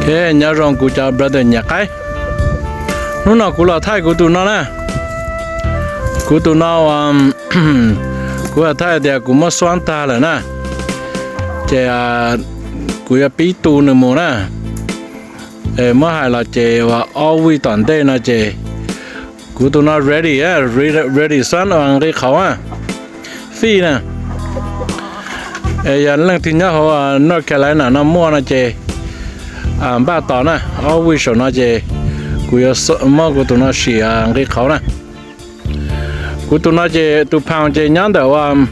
Nyob zoo kuv cov brother nyiam qaib. Hnub no kuv los thaij kuv tus no na. Kuv tus no, kuv los thaij tias kuv muab xuab tag lawm na, ces kuv yuav pib tu nws mus na. Muab hais los ces uas ob vij tom ntej no ces kuv tus no ready, ready xuab nqi qhauv na, fij na. Yog leej twg nyob hauv North Carolina no muaj no ces npaj tos na, ob vij saum no ces kuv yuav muab kuv tus no sim nqi qhauv na. Kuv tus no ces tus pound ces nyob ntawm uas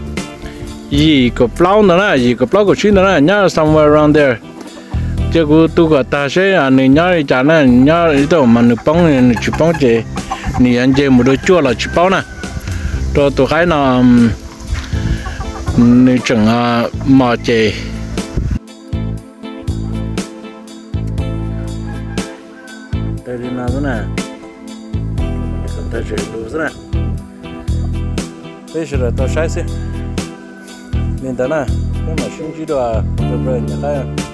yim kaum plaub ntawd na, yim kaum plaub kaum tsib ntawd na, nyob somewhere around there. Ces kuv tu kom tag seb nws nyob li cas na, nyob ib tug mas nws poob nws tsis poob ces nws yuav nce mus dua cuaj los tsis paub na. Rau tus qaib no nws tseem mos ces tawg li no xwb na, tawg tseem lus xwb na. Peb sawv daws tau saib xwb. Li ntawd na, peb mam sib ntsib dua, nyiam qaib.